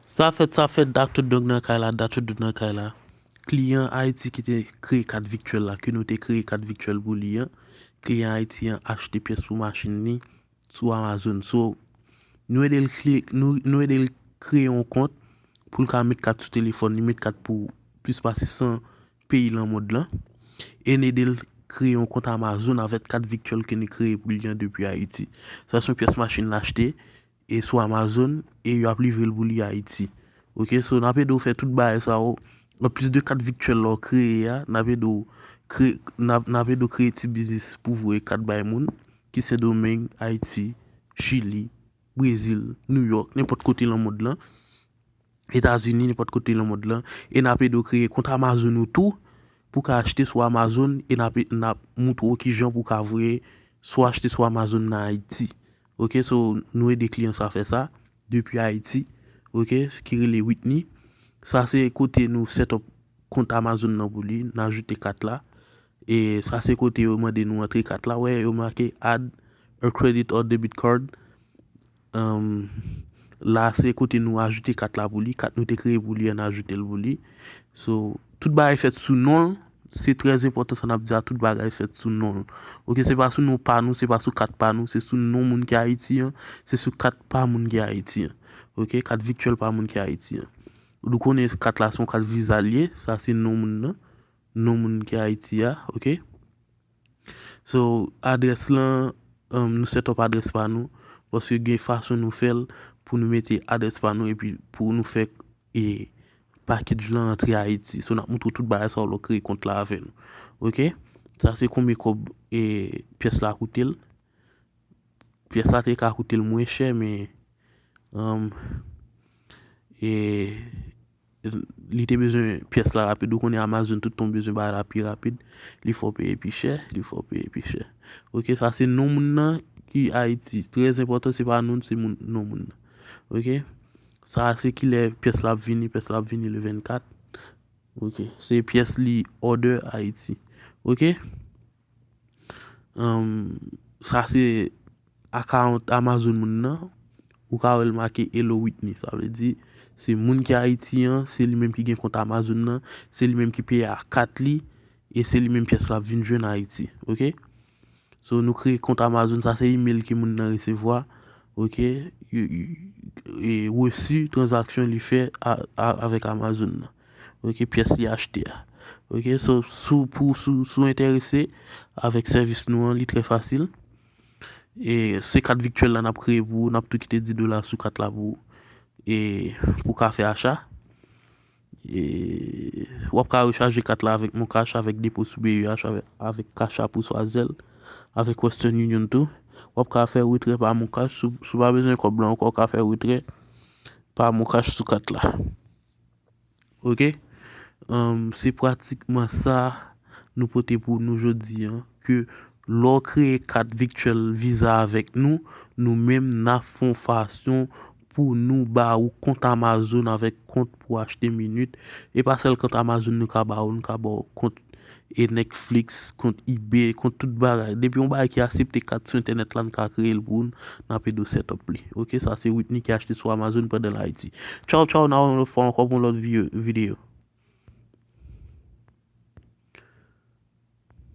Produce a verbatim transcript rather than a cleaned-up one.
Sa fèt, sa fèt, Doctor Dog nan kay la, Doctor Dog nan kay la. Kliyan Ayiti ki te kreye kat vityèl la, ke nou te kreye kat vityèl pou li an, kliyan Ayiti an achte pyès pou machin li sou Amazon. So, nou ede l kli-, nou, nou ede l kreye yon kont pou l ka met kat sou telefòn li, met kat pou plis pase san peyi nan mond lan. E n ede l kreye yon kont Amazon avèk kat vityèl ke nou kreye pou li an depi Ayiti. Sa se yon pyès machin l achte e sou Amazon e yo ap livre l pou li Ayiti. Ok, so n ap ede w fè tout bagay sa yo. Anplis de kat vityèl la w kreye a, n ap ede w kre-, n ap, n ap ede w kreye ti biznis pou voye kat bay moun ki Sendomeng, Ayiti, Chili, Brezil, New York, nenpòt kote nan mond lan, Etazini, nenpòt kote nan mond lan, e n ap ede w kreye kont Amazon ou tou pou ka achte sou Amazon e n ap, n ap moutre w kijan pou ka voye swa achte sou Amazon nan Ayiti. Ok, so nou ede kliyan sa fè sa depi Ayiti. Ok, ki rele Whitney. Sa se kote nou set up kont Amazon nan pou li, n ajoute kat la. E sa se kote yo mande nou antre kat la. Wè, yo make add a credit or debit card. Um, la se kote nou ajoute kat la pou li, kat nou te kreye pou li an, ajoute l pou li. So, tout bagay fèt sou non l. Se trè enpòtan sa n ap di a, tout bagay fèt sou non l. Ok, se pa sou non pa nou, se pa sou kat pa nou, se sou non moun ki Ayiti an, se sou kat pa moun ki Ayiti an. Ok, kat vityèl pa moun ki Ayiti an. Nou konnen kat la se yon kat viza l ye, sa se non moun nan, non moun ki Ayiti a, ok? So, adrès lan, um, nou set up adrès pa nou, paske gen fason nou fè l pou nou mete adrès pa nou epi pou nou fè, e, package lan antre Ayiti. So, n ap moutre w tout bagay sa w lè w kreye kont la avè nou. Ok? Sa se konbyen kòb, e, pyès la koute l. Pyès la te ka koute l mwen chè, men, um, e, li te bezwen pyès la rapid. Ou konnen Amazon tout tan bezwen bagay la pi rapid. Li fè w peye pi chè, li fè w peye pi chè. Ok, sa se non moun nan ki Ayiti. Trè enpòtan, se pa non, se moun, non moun nan. Ok? Sa se kilè pyès la ap vini, pyès la ap vini le vennkat. Ok, se pyès li order Ayiti. Ok? Um, sa se account Amazon moun nan. Ou ka wè l make Hello Whitney. Sa vle di, se moun ki Ayiti an, se li menm ki gen kont Amazon nan, se li menm ki peye ak kat li, e se li menm pyès la ap vin jwenn Ayiti. Ok? So, nou kreye kont Amazon, sa se email ke moun nan resevwa. Ok? E, e, e reçu tranzaksyon li fè a, a, avèk Amazon nan. Ok? Pyès li achte a. Ok? So, sou, pou, sou, sou enterese avèk sèvis nou an, li trè fasil. E se kat vityèl la n ap kreye pou ou, n ap tou kite dis dola sou kat la pou ou. E pou w ka fè acha. E w ap ka rechaje kat la avèk Moncash, avèk depo sou B E H, avèk, avèk Cash App ou swa Zelle, avèk Western Union tou. W ap ka fè retrè pa Moncash. Si w, si w pa bezwen kòb la ankò, w ka fè retrè pa Moncash sou kat la. Ok? Um, se pratikman sa nou pote pou nou jodi an, ke lè w kreye kat vityèl Visa avèk nou, nou menm n ap fè yon fason pou nou ba ou kont Amazon avèk kont pou achte minit. E pa sèl kont Amazon nou ka ba ou, nou ka ba ou kont e Netflix, kont eBay, kont tout bagay. Depi yon bagay ki aksepte kat sou entènèt la, n ka kreye l pou ou, n ap ede w set up li. Ok, sa se Whitney ki achte sou Amazon pandan l Ayiti. Tchaw, tchaw, n a wè yon lòt fwa ankò pou yon lòt vi-, videyo.